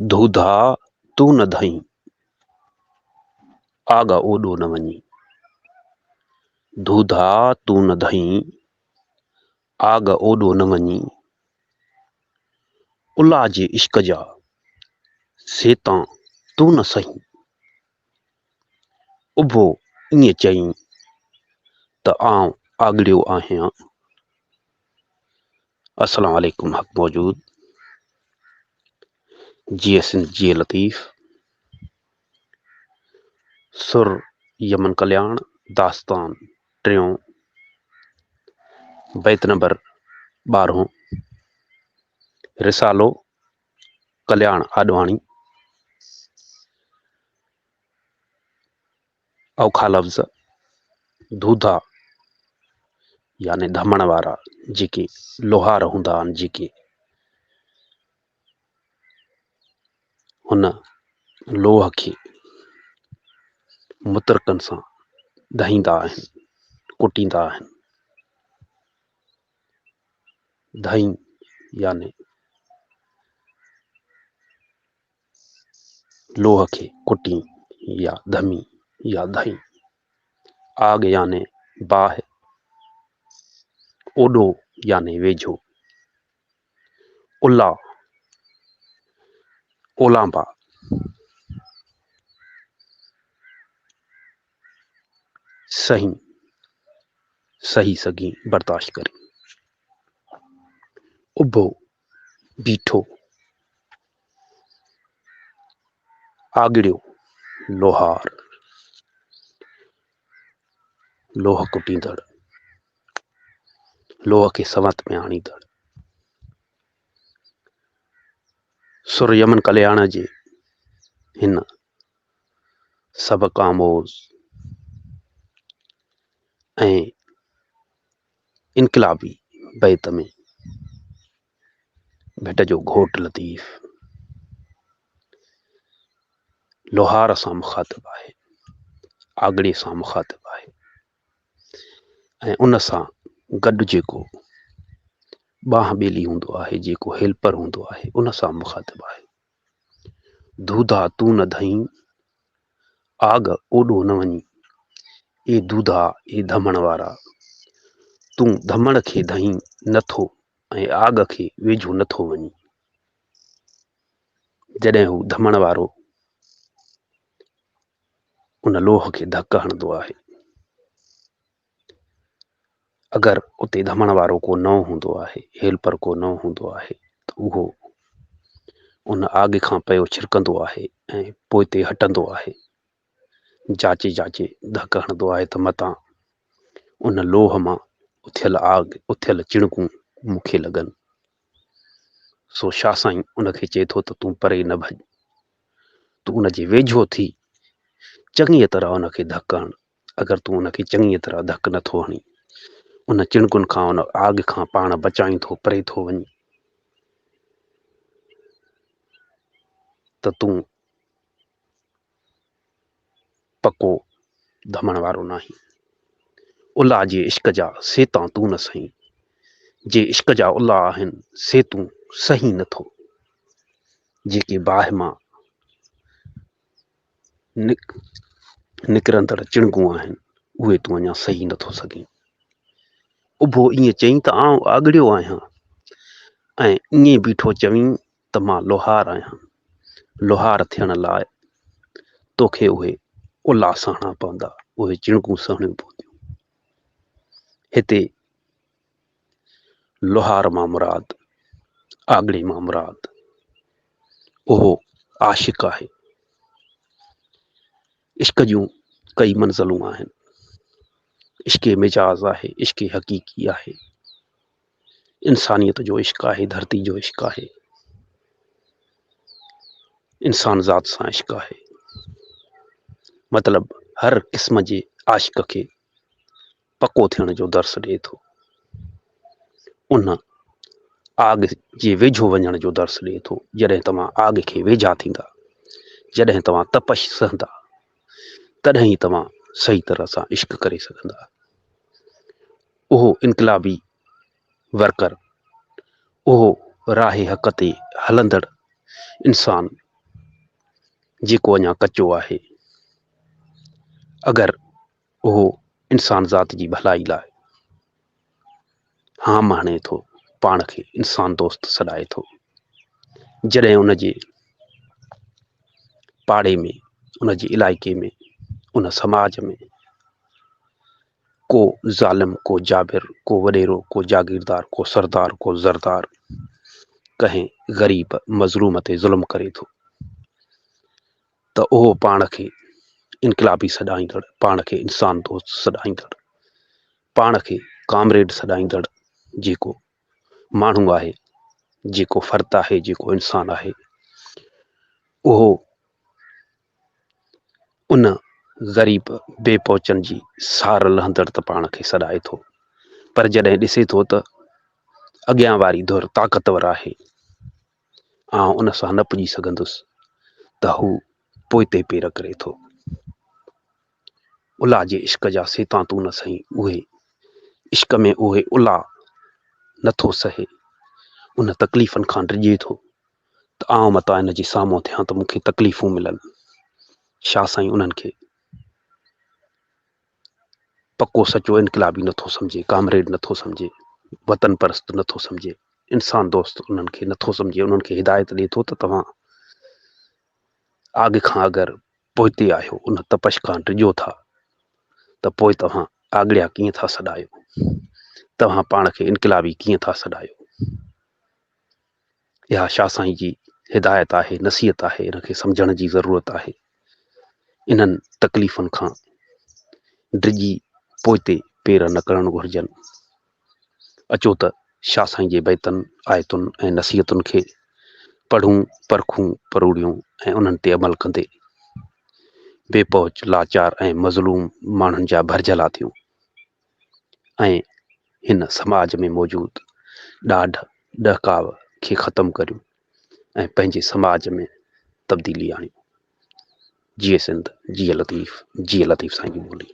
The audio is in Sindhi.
ڌوڌا تون نه ڌئين، آڳ اوڏو نه وڃين. ڌوڌا تون نه ڌئين، آڳ اوڏو نه وڃين. الا جي عشق جا، سيتان تون نه سهين. اڀو ائين چئين ته آئون آڳڙيو آهيان. السلام عليڪم حق موجود جيئي سنڌ جيئي لطيف سر يمن ڪلياڻ داستان ٽيون بيت نمبر ٻارهون رسالو ڪلياڻ آڏواڻي اوکا لفظ ڌوڌا يعني ڌمڻ وارا جيڪي لوهار هوندا آهن جيڪي هن لوهه کي مترڪن سان ڌئيندا آهن ڪٽيندا آهن ڌئين يعني لوهه کي ڪٽين يا ڌمين يا ڌئين. آڳ يعني باهه، اوڏو يعني ويجهو. الا، اولانبا. سهين، سهي سگهين، برداشت ڪرين. اڀو، بيٺو. آڳڙيو، لوهار، لوهه ڪٽيندڙ، لوهه کي سنوت ۾ آڻيندڙ. سر يمن ڪلياڻ جي هن سبق آموز ۽ انقلابي بيت ۾ ڀٽ جو گهوٽ لطيف لوهار سان مخاطب آهي، آڳڙي سان مخاطب آهي ۽ ان سان گڏ جيڪو ٻانهن ٻيلي هوندو آهي، جيڪو هيلپر هوندو آهي، ان سان مخاطب آهي. ڌوڌا تون نه ڌئين، آڳ اوڏو نه وڃين. اي ڌوڌا، اي ڌمڻ وارا، تون ڌمڻ کي ڌئين نه ٿو ۽ آڳ کي ويجهو نه ٿو وڃين. جڏهن هو ڌمڻ وارو ان لوهه کي ڌڪ هڻندو آهي. اگر اتي ڌمڻ وارو ڪو نئون هوندو آهي، هيلپر ڪو نئون هوندو آهي ته اهو ان آڳ کان پيو ڇرڪندو آهي ۽ پوئتي هٽندو آهي. جاچي جاچي ڌڪ هڻندو آهي ته متان ان لوهه مان اٿيل آڳ، اٿيل چڻڪون مون کي لڳن. سو شاهه سائين ان کي چئي ٿو ته تون پري نه ڀڄ، تون ان جي ويجهو ٿي چڱيء طرح ان کي ڌڪ هڻ. اگر تون ان کي چڱيء طرح ڌڪ نه ٿو هڻين، ان چڻڪن کان، ان آڳ کان پاڻ بچائين ٿو، پري ٿو وڃين ته تون پڪو ڌمڻ وارو ناهين. الا جي عشق جا سي تان تون نه سهين. جي عشق جا الا آهن سي تون سهين نه ٿو. جيڪي باهه مان نڪرندڙ چڻگون آهن اهي تون اڃا سهي نه ٿو سگهين. اڀو ائين چئين ته آئون آڳڙيو آهيان ۽ ائين بيٺو چوين ته مان لوهار آهيان. لوهار ٿيڻ لاء توکي اهي الا سهڻا پوندا، اهي چڻگون سهڻيون پونديون. هتي لوهار مان مراد، آڳڙي مان مراد اهو عاشق آهي. عشق جون ڪئي منزلون آهن. عشق مجاز آهي، عشق حقيقي آهي. انسانيت جو عشق آهي، ڌرتي جو عشق آهي. انسان ذات سان عشق آهي. مطلب هر قسم جي عاشق کي پڪو ٿيڻ جو درس ڏئي ٿو. ان آڳ جي ويجهو وڃڻ جو درس ڏئي ٿو. جڏهن توهان آڳ کي ويجها ٿيندا، جڏهن توهان تپش سهندا، تڏهن ئي توهان صحيح طرح سان عشق ڪري سگهندا. اهو انقلابي ورڪر، اهو راهه حق تي هلندڙ انسان جيڪو اڃا ڪچو آهي، اگر اهو انسان ذات جي ڀلائي لاء هام هڻي ٿو، پاڻ کي انسان دوست سڏائي ٿو، جڏهن ان جي پاڙي ۾، ان جي علائقي ۾، ان سماج ۾ ڪو ظالم، ڪو جابر، ڪو وڏيرو، ڪو جاگيردار، ڪو سردار، ڪو زردار ڪنهن غريب مظلوم تي ظلم ڪري ٿو ته اهو پاڻ کي انقلابي سڏائيندڙ، پاڻ کي انسان دوست سڏائيندڙ، پاڻ کي ڪامريڊ سڏائيندڙ جيڪو ماڻهو آهي، جيڪو فرد آهي، جيڪو انسان آهي، اهو ان غريب بي پهچن جي سار لهندڙ ته پاڻ کي سڏائي ٿو، پر جڏهن ڏسي ٿو ته اڳيان واري ڌر طاقتور آهي، آئون ان سان نه پڄي سگهندس ته هو پوئتي پير ڪري ٿو. الا جي عشق جا سيتان تون نه سهين، اهي عشق ۾ اهي الا نٿو سهي، ان تڪليفن کان ڊڄي ٿو ته آئون متان ان جي سامهون ٿيان ته مون کي تڪليفون ملن. شاهه سائين انهن کي پڪو سچو انقلابي نٿو سمجهي، ڪامريڊ نٿو سمجهي، وطن پرست نٿو سمجهي، انسان دوست انهن کي نٿو سمجهي، انهن کي هدايت ڏئي ٿو ته توهان آڳ کان اگر پوئتي آهيو، ان تپش کان ڊڄو ٿا ته پوء توهان آڳڙيا ڪيئن ٿا سڏايو؟ توهان پاڻ کي انقلابي ڪيئن ٿا سڏايو؟ اها شاهه سائين جي هدايت آهي، نصيحت آهي، ان کي سمجهڻ جي ضرورت آهي. انهن تڪليفن کان ڊڄي پوئتي پير نه ڪرڻ گهرجن. اچو ته شاهه سائين جي بيتن، آيتن ۽ نصيحتن کي پڙهون، پرکون، پروڙيون ۽ انهن تي عمل ڪندي بي پهچ، لاچار ۽ مظلوم ماڻهن جا ڀرجهلا ٿيون ۽ هن سماج ۾ موجود ڏاڍ ڏهڪاء کي ختم ڪريون ۽ پنهنجي سماج ۾ تبديلي آڻيون. جيئي سنڌ، جيئي لطيف، جيئي لطيف سائين جي ٻولي.